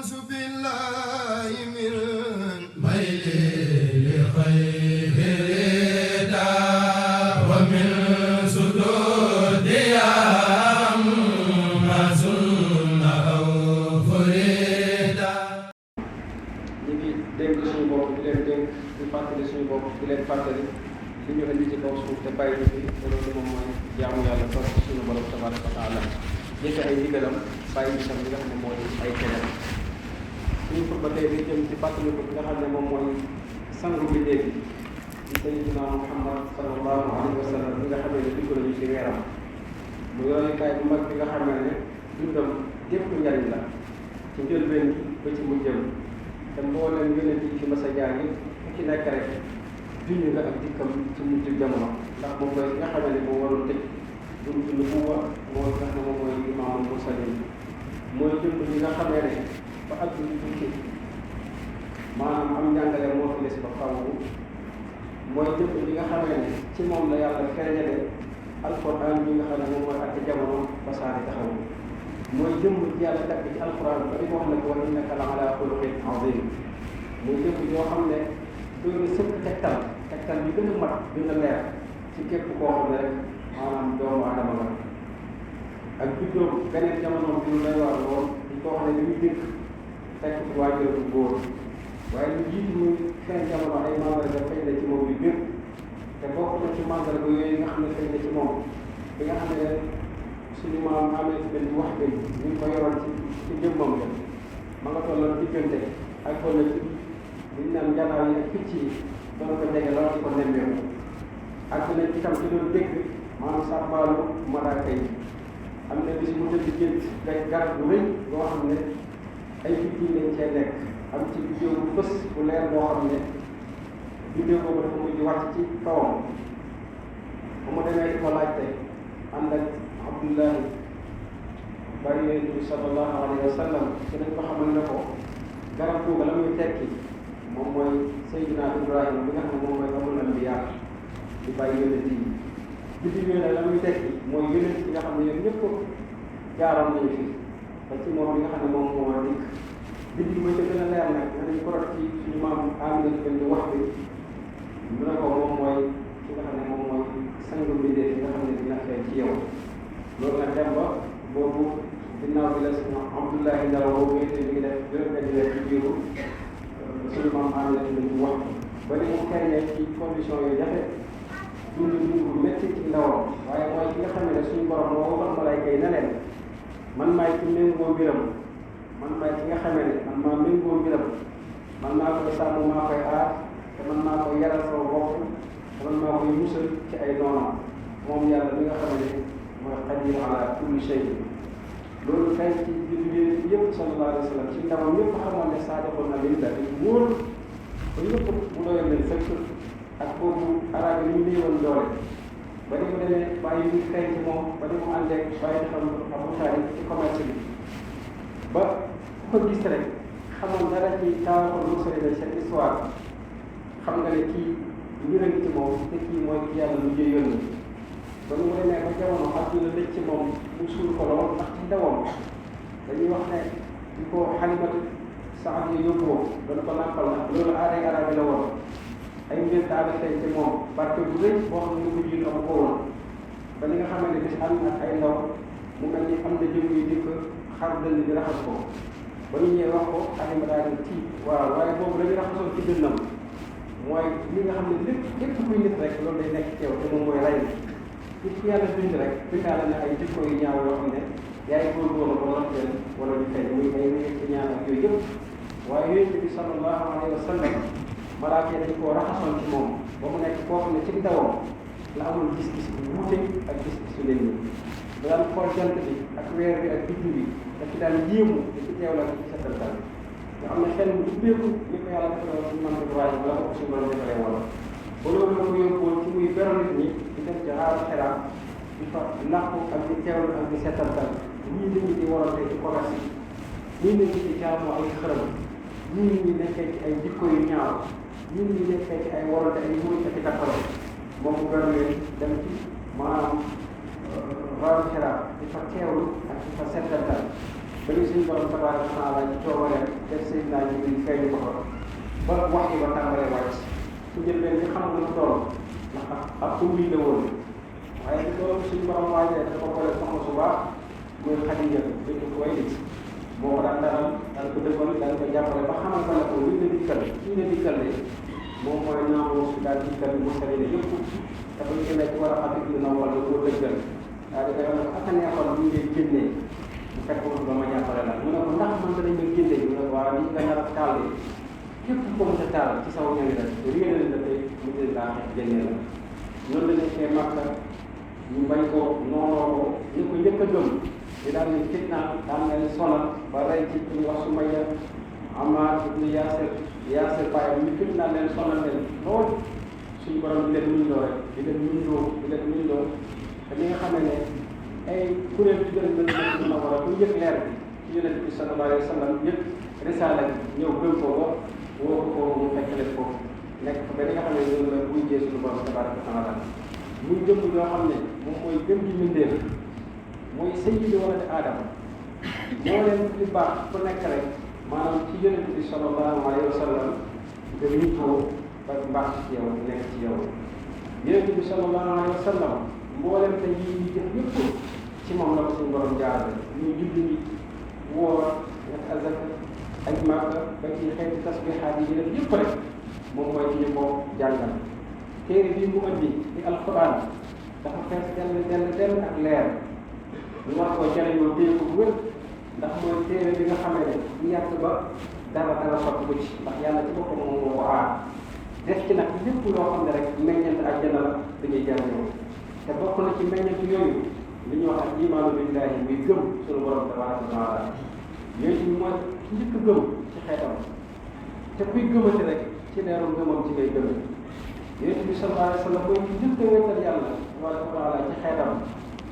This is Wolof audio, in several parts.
أعوذ بالله من ميل لخير رضا ومن سدود ما زن أو فريدا. ñu ngi dénk suñu bopp di leen dénk di fàttali suñu bopp di leen fàttali li ñu indi ci kaw suuf te bàyyi ñu fi te loolu moom mooy jaamu yàlla toog ci suñu borom tabaraka wa taala jëfe ay ndigalam bàyyi ñu tam li nga xam ne mooy ay keneen. suñu xutba tey bi jëm ci fàttali ko nga xam ne moom mooy sangu bi léegi di sayyidina Muhammad sallallahu alayhi wa sallam bi nga xamee ne dugg nañu ci weeram mu yooyukaay bu mag bi nga xamee ne dundam gépp njariñ la ci njëlbeen gi ba ci mujjëm te mboolem yonent yi fi mas a jaar yi ku ci nekk rek junj nga ak dikkam ci mujj jamono ndax moom mooy nga xamee ne moo waroon tëj buntu nubuwwa mooy nga xam ne moom mooy imaamul mursalin mooy jëmm ñi nga xamee ne ba ak ñu tukki maanaam am njàngale moo fi des ba xaw mooy jëmm ñi nga xamee ne ci moom la yàlla feeñale alquran bi nga xam ne moom mooy ak jamono ba saani taxaw mooy jëmm ci yàlla tagg ci alquran ba di ko wax ne ko wa innaka la ala xuluqin azim muy jëmm yoo xam ne doy na sëkk tegtal bi gën a mat gën a leer ci képp koo xam ne rek maanaam doomu adama la ak juddoo beneen jamono bi lu lay war lool di ko wax ne li muy dëkk fekk ci waajur bu góor waaye lu jiitu muy seen jamono ay mandarga feeñ na ci moom yu bépp te bokk na ci mandarga yooyu nga xam ne feeñ na ci moom bi nga xam ne suñu maam amee ci benn wax bi ñu ko yoroon ci jëmmam la ma nga tolloon diggante ak toll ci li ñu naan njanaaw yi ak picc yi doon ko jege lool ci ko nemmeeku ak nañ itam ci doon dégg maanaam sàbbaalu malaaka yi am na bis mu tëdd gént rek garab bu rëy boo xam ne ay biddiw lañ cee nekk am ci biddiw bu fës bu leer boo xam ne biddiw boobu dafa mujj wàcc ci kawam ba mu demee di ko laajte ànd ak Abdullahi bari yonent bi sallallahu alayhi wa sallam ci dañ ko xamal ne ko garab googu la muy tekki moom mooy Seydina Ibrahima bi nga xam ne moom mooy amul anbiya di bàyyi yonent yi biddiw yooyu nag la muy tekki mooy yonent yi nga xam ne yéen ñëpp jaaroon nañu fi ba ci moom bi nga xam ne moom moo war a dikk biddiw ba ca gën a leer nag danañ ko rot ci suñu maam Amina benn wax bi mu ne ko moom mooy ki nga xam ne moom mooy sangu mbindéef yi nga xam ne dina feeñ ci yow loolu nag dem ba boobu ginnaaw bi la suñu Abdullahi Ndao boobu ngay tey mi ngi def juróom-benn weer ci biiru suñu maam Amina benn wax ba ni mu feeñee ci condition yooyu jafe dund bu métti ci ndawam waaye mooy ki nga xam ne suñu borom moo waxoon malaayka yi ne leen man maay ci méngoo mbiram man maay ki nga xamee ne man maa méngoo mbiram man maa koy sàmm maa koy aar te man maa koy yaral sama bopp te man maa koy musal ci ay noonam moom yàlla mi nga xam ne mooy qadir ala kulli shay loolu kay ci biir yëpp sallallahu alayhi wa sallam ci ndamam ñëpp xamoon ne saadiqun amin la dañ wóor ba ñëpp mu doyoon leen fekk ak boobu arab yi ñu néewoon doole ba ni mu demee bàyyi ñu feeñ ci moom ba ni mu àndeeg bàyyi defal Abu Taalib ci commerce bi ba ku ko gis rek xamoon dara ci tawaxul musari na seen histoire xam nga ne kii mbir a ngi ci moom te kii mooy ki yàlla lu jëy yónni ba ni mu demee ba jamono àdduna lëj ci moom mu suul ko lool ndax ci ndawam dañuy wax ne di ko Xalimatu Saad yi yóbboo doon ko nàmpal ndax loolu aaday arab yi la woon ay mbir daal di feeñ ci moom barke bu rëy boo xam ne ñu ko jiitu am ko woon ba li nga xamante ne bis am ak ay ndaw mu mel ni am na jëm yu dikk xar dënn bi raxas ko ba ñu ñëwee wax ko Alima daal di tiit waaw waaye boobu dañuy raxasoon ci dënnam mooy li nga xam ne lépp kuy nit rek loolu day nekk ci yow te moom mooy rey nit ku yàlla bind rek bindaale na ay jikko yu ñaaw yoo xam ne yaay góorgóorlu ko lotteel wala ñu feeñ muy ay wéy ci ñaan ak yooyu yëpp waaye yonent bi sallallahu alayhi wa sallam malaaka yi dañ koo raxasoon ci moom ba mu nekk koo xam ne ci ndawam la amul gis-gis bu wuute ak gis-gisu leen ñi da daan xool jant bi ak weer bi ak biddu bi daf ci daan yéemu di ci teewla ci setantal nga xam ne xel mu ubbeeku ni ko yàlla defaloon suñu man Ibrahima la ko suñu borom defalee woon ba loolu la ko yóbbuwoon ci muy beral nit ñi di dem ci aaru xeraam di fa làqu ak di teewlu ak di setantal ñii nit ñi di warante ci commerce yi ñii nit ñi di jaamu ay xërëm ñii nit ñi nekkee ci ay jikko yu ñaaw ñun ñu nekkee ci ay warante ay muur ak i takkalo moom mu gën leen dem ci maanaam waaru xiraat di fa teewlu ak di fa settantal ba ñu suñu borom tabaaraka wa taala ci coobareem def Seydina Jibril feeñu ko fa ba wax yi ba tàmbalee wàcc su jël benn bi xam nga lu toll ndax ab ummi la woon waaye ci loolu suñu borom waajee dafa boole soxna su baax muy Xadija bint Xuwaylid moo ko daan dalal daan ko dëggal daan ko jàppale ba xamal ko ne ko li nga dikkal kii nga dikkal de moom mooy naamu su daal dikkal mu sali ne yëpp dafa ñu demee ci war a xam ne na wala ko dëggal daal di koy wax ne ko ak a neexoon ñu ngi génnee bu fekkoon ba ma jàppale la mu ne ko ndax man danañ ma génne ñu ne ko waaw lii nga nar a taal de képp ko mën a taal ci saw ñaari la réeral la tey mu jël laa xeex génne la noonu la nekkee Makka ñu bañ ko noonoo ko ñu ko njëkk a gëm di daal di fitnaal daan leen sonal ba rey ci ñu wax Sumayya Ammaar ibnu Yaasir bàyyi ñu fitnaal leen sonal leen lool suñu borom di leen muñloo rek di leen muñloo te li nga xam ne ay kuréel yu gën a mën a war a bu yëg leer bi ci Yonent bi sallallahu alayhi wa sallam yëpp risaala bi ñëw gëm ko ba woo ko mu fekk leen ko nekk fa ba li nga xam ne ñoom la buy jee suñu borom tabaraka wa taala muy jëmm yoo xam ne moom mooy gëm gi mbindeef mooy sayyidu waladi aadama moo leen li baax ku nekk rek maanaam ci Yonent bi sallallahu alayhi wa sallam nga nitoo ba mbaax ci yow nekk ci yow Yonent bi sallallahu alayhi wa sallam mboolem te yi ñu jëf yëpp ci moom la ko suñu borom jaarale ñu julli ñi woor def azaka ak Makka ba ci xeeti tasbihaat yi def yëpp rek moom mooy ci ñu ko jàngal téere bii mu andi di alquran dafa fees dell ak leer ñu war koo jëriñoo téye ko bu wér ndax mooy téere bi nga xamee ne ñu yàgg ba dara sotti ko ci ndax yàlla ci boppam moom moo ko aar def ci nag lépp loo xam ne rek meññeent àjjana la dañuy jëriñoo te bokk na ci meññeent yooyu li ñuy wax ak imaanu billahi muy gëm suñu borom tabaraka wa taala yooyu ci mooy njëkk gëm ci xeetam te kuy gëmati rek ci leeru gëmam ci ngay gëm yonent bi sallallahu alayhi wa sallam mooy njëkk a wéetal yàlla tabaraka wa taala ci xeetam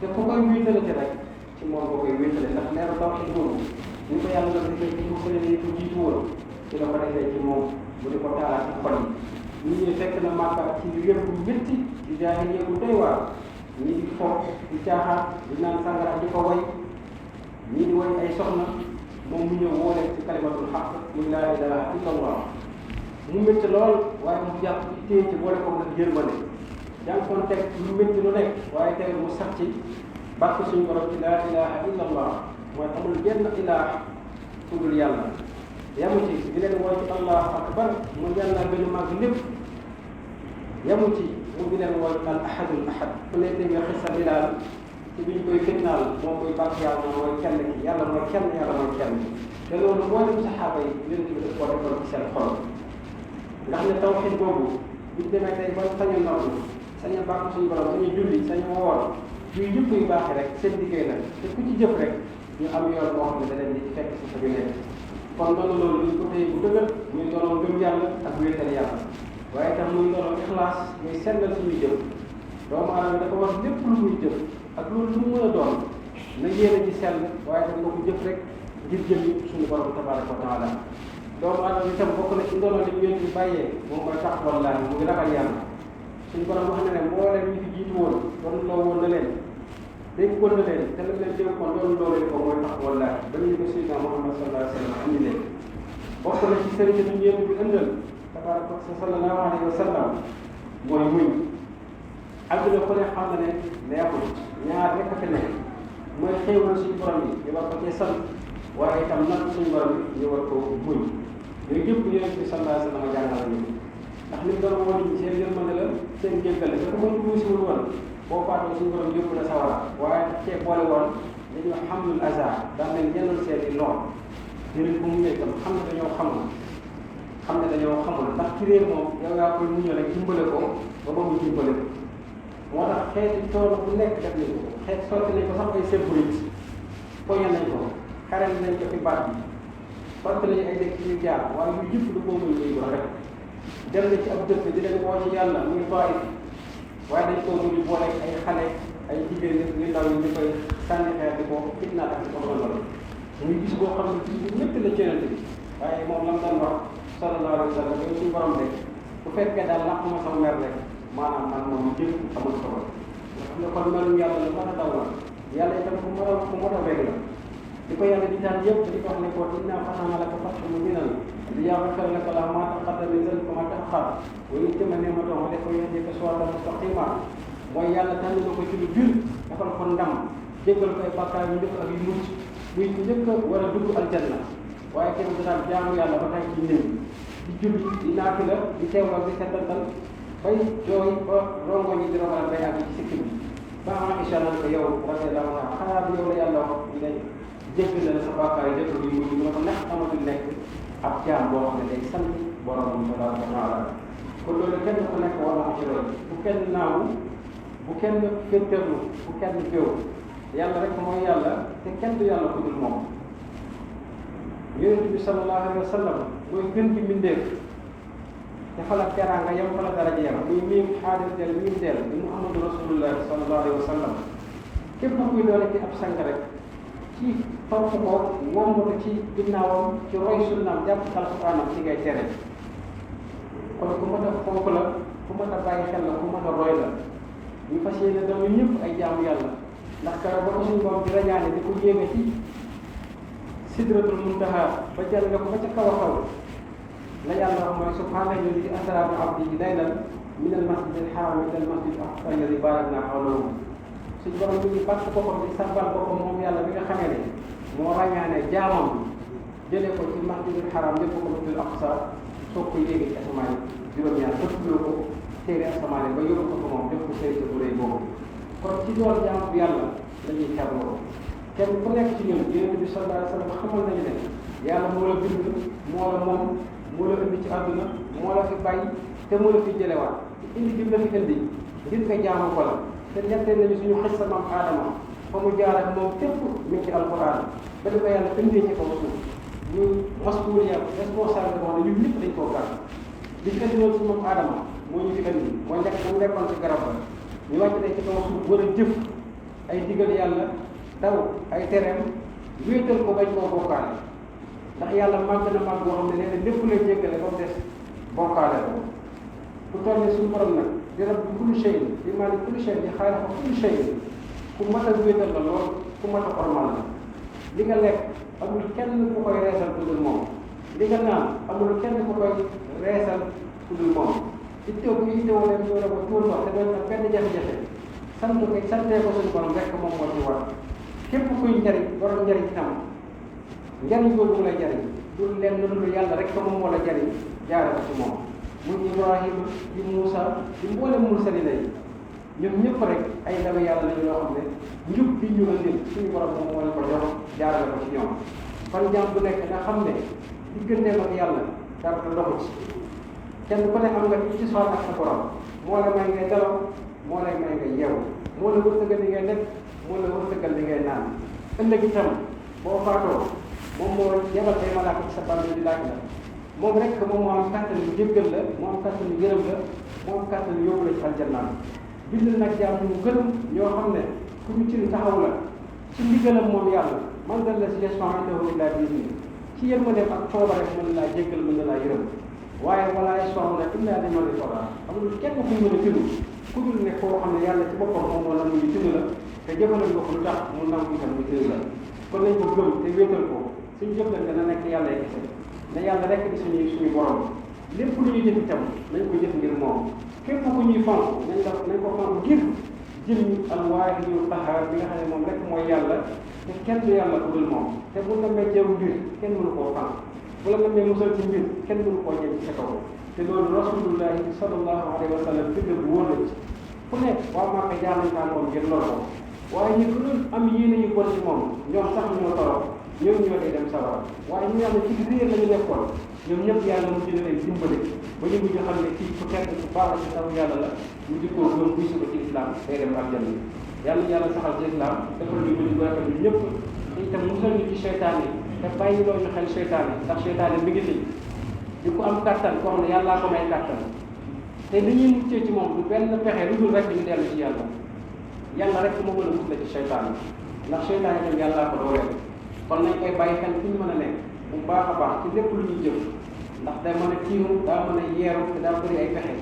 te ku koy wéetalati rek ci moom nga koy wéetale ndax leeru tawxiid boobu ñu ko yàlla doon defee ci mu fële yi ko jiitu woon ci la ko defee ci moom bu di ko taalaat ci xol yi nit ñi fekk na Makka ci réew bu métti di jaahiliya bu doy waar ñii di fo di caaxaan di naan sangara di ko way ñii di way ay soxna moom mu ñëw woo leen ci kalimatul xaq muy laa ilaaha illallah mu métti lool waaye mu jàpp ci téye ci boole ko nag yërmande jànkoon teg lu métti lu nekk waaye tey mu sax ci bàkk suñu borom ci laa ilaaha illallah mooy amul benn ilaah ku dul yàlla yamu ci di leen woo ci allahu akbar mu yàlla gën a màgg lépp yamu ci mu di leen woo al ahadul ahad ku ne dégg nga xisa Bilaal ci bi ñu koy fitnaal moo koy bàkk yàlla mooy kenn ki yàlla mooy kenn te loolu mboolem saxaaba yi yonent bi daf koo defoon ci seen xol nga xam ne tawxiid boobu biñ demee tey ba sañu noonu sañu bàkk suñu borom sañu julli sañu woor yuy yëpp yu baax rek seen liggéey la te ku ci jëf rek ñu am yoon boo xam ne da leen di fekk si sa biir kon noonu loolu duñ ko téye bu dëgër muy doonoo ngëm yàlla ak wéetal yàlla waaye tam muy doonoo ixlaas muy sellal suñuy jëf doomu aadama dafa wax lépp lu muy jëf ak loolu lu mu mën a doon na yéene ci sell waaye tam nga ko jëf rek ngir jëmi suñu borom tabaraka wa taala doomu aadama itam bokk na ci ndono li ñu leen di bàyyee moom mooy taqwallaahi mu ngi ragal yàlla suñu borom wax na ne mbooleem ñi fi jiitu woon doon loo woon na leen dégg woon na leen te la leen dégg kon doon loo leen ko mooy taqwallaahi ba ñu ko Seydina Muhammad sallallahu alayhi wa sallam andi leen bokk na ci sëriñ bi ñeent bi ëndal tabaraka sallallahu alayhi wa sallam mooy muñ àdduna ku ne xam na ne neexul ñaar rek a fi nekk mooy xéewal suñu borom yi ñu war ko cee sant waaye itam nag suñu borom yi ñu war ko muñ yooyu yëpp yonent bi sallallahu alayhi wa sallam jàngal ñu ndax li mu doon woon seen yërmande la seen jéggal la dafa mën tuusiwul woon boo faatoo suñu borom yóbbu la sawara waaye daf cee boole woon dañuy wax xamlul azar daan leen jëndal seen i lool jëriñ bu mu nekkam xam ne dañoo xamul ndax ci réer moom yow yaa koy muñal rek dimbale ko ba ba mu dimbale ko moo tax xeeti coono bu nekk def nañ ko xeet sotti nañ ko sax ay sebrit poñe nañ ko xarel nañ ko fi baat bi sotti nañu ay dëkk yu jaar waaye yu jëpp du boobu muy wax rek dem na ci ab dëkk di leen woo ci yàlla muy Taif waaye dañ koo mujj boole ay xale ay jigéen yu ndaw yi ñu koy sànni xeer di ko fitnaat ak di ko sonal muy gis boo xam ne gis bu ñëpp la ceenante bi waaye moom lam doon wax sallallahu alayhi wa sallam yow suñu borom rek bu fekkee daal làq ma sama mer rek maanaam man moom jëpp amul solo nga xam ne kon melum yàlla lu mën a daw la yàlla itam ku mën a weg la di ko yàlla di daan yëpp di ko wax ne ko innaa fatahna laka fathan mubiinan liyaghfira laka Allaahu maa taqaddama min dhanbika wa maa ta'akhkhara wa yutimma ni'matahu alayka wa yahdiyaka siraatan mustaqiima mooy yàlla tànn na ko ci lu jur defal ko ndam jéggal ko ay bàkkaar yu njëkk ak yu mucc muy njëkk war a dugg aljanna waaye kenn daan jaamu yàlla ba tey ci néew di julli di naafila di teewal di settantal bay jooy ba rongo ñi di rogal bay àgg ci sikkim ba Aïcha naan ko yow radiyallaahu anha xanaa bi yow la yàlla wax ñu ne jéggal la sa bàkkaar yi jëkkër yu mujj mu ne ko ndax amatul nekk ab jaam boo xam ne day sant boromam tabaaraka wa taala kon loolu kenn ku nekk war na ko ci roy bu kenn naawu bu kenn féttéerlu bu kenn féew yàlla rek mooy yàlla te kenn du yàlla ku dul moom yonent bi sallallahu alayhi wa sallam mooy gën gi mbindeef te fa la teraanga yam fa la daraja yam muy miim xaadir del miim del di Muhammadu Rasulullah sallallahu alayhi wa sallam képp kuy doole ci ab sang rek ci topp ko wombatu ci ginnaawam ci roy sunnaam jàpp alxuraanam ci ngay tere kon ku mën a fonk la ku mën a bàyyi xel la ku mën a roy la ñu fas yéene doon ñëpp ay jaamu yàlla ndax keroog ba ko suñu borom di rañaane di ko yéege ci sidratul muntaha ba jël nga ko ba ca kaw a kaw la yàlla wax mooy subhaana alladi asraa bi abdihi laylan min al masjid al haram ila al masjid al aqsa alladi barakna hawlahu suñu borom bi ñu bàtt boppam di sàbbal boppam moom yàlla bi nga xamee ne moo rañaane jaamam jëlee ko ci masjid al haram yóbbu ko masjid al aqsa soog ko yéege ci asamaan juróom-ñaar ëppuloo ko téere asamaan ba yóbbu ko moom def ko sëy bu rëy boobu kon ci doon jaamu yàlla la ñuy xebloo kenn ku nekk ci ñun Yonent bi sallallahu alayhi wa sallam xamal nañu ne yàlla moo la bind moo la moom moo la indi ci àdduna moo la fi bàyyi te moo la fi jëlewaat indi bi la fi indi ngir nga jaamu ko la te ñetteel nañu suñu xis sa maam Aadama fa mu jaar ak moom fépp mi ngi ci alquran ba di ko yàlla indee ci kaw suuf ñu masuuliya responsable boo xam ne ñun ñëpp dañ koo gàtt li fi indi loolu si moom Aadama moo ñu fi indi mooy nekk mu nekkoon ci garab la ñu wàcc tey ci kaw suuf war a jëf ay digal yàlla daw ay tereem wéetal ko bañ koo bokkaale ndax yàlla màgg na màgg boo xam ne nee na lépp lay jéggale ba mu des bokkaale ko ku toll ne suñu borom nag di rabbi kulli shay di maanaam kulli shay di xaaliqa kulli shay ku mat a wéetal la lool ku mat a ormal la li nga lekk amul kenn ku koy reesal ku dul moom li nga naan amul kenn ku koy reesal ku dul moom ittoo bu ittoo leen ñoo ne ko tuur ndox te doon na benn jafe-jafe sant ko santee ko suñu borom rek moom moo ci war képp kuy njariñ borom njariñ tam njariñ boobu mu lay jariñ du leen lu yàlla rek moom moo la jariñ jaare ko ci moom muy Ibrahima di Moussa di mboolem mursalina yi ñoom ñëpp rek ay ndaw yàlla lañu yoo xam ne njub bi ñu andil suñu borom moom moo leen ko jox jaarale ko ci ñoom kon jaam bu nekk nga xam ne digganteem ak yàlla dara du doxu ci kenn ku ne am nga ci soxla ak sa borom moo la may ngay dalaw moo lay may ngay yeewu moo la wërsëgal li ngay lekk moo la wërsëgal li ngay naan ëllëg itam boo faatoo moom moo yebal ay malaaka ci sa bàmmeel di laaj la moom rek moom moo am kàttan yu jéggal la moo am kàttan yu gërëm la moo am kàttan yu yóbbu la ci aljannaan bind nag jaam ñu gërëm ñoo xam ne ku ñu ci taxaw la ci ndigalam moom yàlla man dal la si gestion indahu illa biizni ci yërmandeem ak cooba rek mën na laa jéggal mën na laa yërëm waaye wala yashfa'una illa liman irtadaa amul kenn kuy mën a tinu ku dul ne koo xam ne yàlla ci boppam moom moo nangu ñu tinu la te jëfalal nga ko lu tax mu nangu itam ñu tinu la kon nañ ko gëm te wéetal ko suñu jëflante na nekk yàlla ay kese ne yàlla rek di suñu borom lépp lu ñuy jëf itam nañ ko jëf ngir moom képp ku ñuy fonk nañ ko fonk ngir jëm al-waahidul qahhaar bi nga xam ne moom rek mooy yàlla te kenn du yàlla ku dul moom te bu la méjjeewu mbir kenn mënu koo fonk bu la namee musal ci mbir kenn mënu koo jëm ci sa kaw te loolu rasulullahi sallallahu alayhi wa sallam dëgg bu wóor la ci ku nekk waa Màkka jaar nañ kaa moom ngir lool ko waaye ñi ku doon am yéene yu bon ci moom ñoom sax ñoo torop ñoom ñoo day dem sawara waaye ñi nga xam ne ci réer la ñu nekkoon ñoom ñëpp yàlla mujj na leen dimbale ba ñu mujj xam ne kii ku tedd ku baax ci taw yàlla la ñu dikkoo gëm buy ko ci islam day dem aljanna yàlla saxal ci islam defal ñu mujj bu rafet ñu ñëpp te itam musal ñu ci seytaan yi te bàyyi loo ñu xel seytaan yi ndax seytaan yi mi ngi fi di ko am kattan koo xam ne yàllaa ko may kattan te li ñuy muccee ci moom du benn pexe lu dul rek ñu dellu ci yàlla rek moo mën a musal ci seytaan yi ndax seytaan yi tam yàllaa ko dooleel kon nañ koy bàyyi xel fi ñu mën a nekk bu baax a baax ci lépp lu ñuy jëf ndax day mën a tiimu daa mën a yeeru te daa bëri ay pexe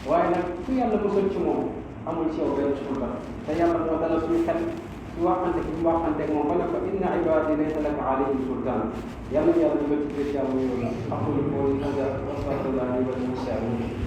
waaye nag ku yàlla musal ci moom amul ci yow benn sulta te yàlla moo dalal suñu xel ñu waxanteeg moom ba ne ko inna ibaadi laysa laka alayhim sultaan yàlla yàlla dugal ci biir jàmm yooyu aqulu qawli hada wa astaghfirullaha li wa lakum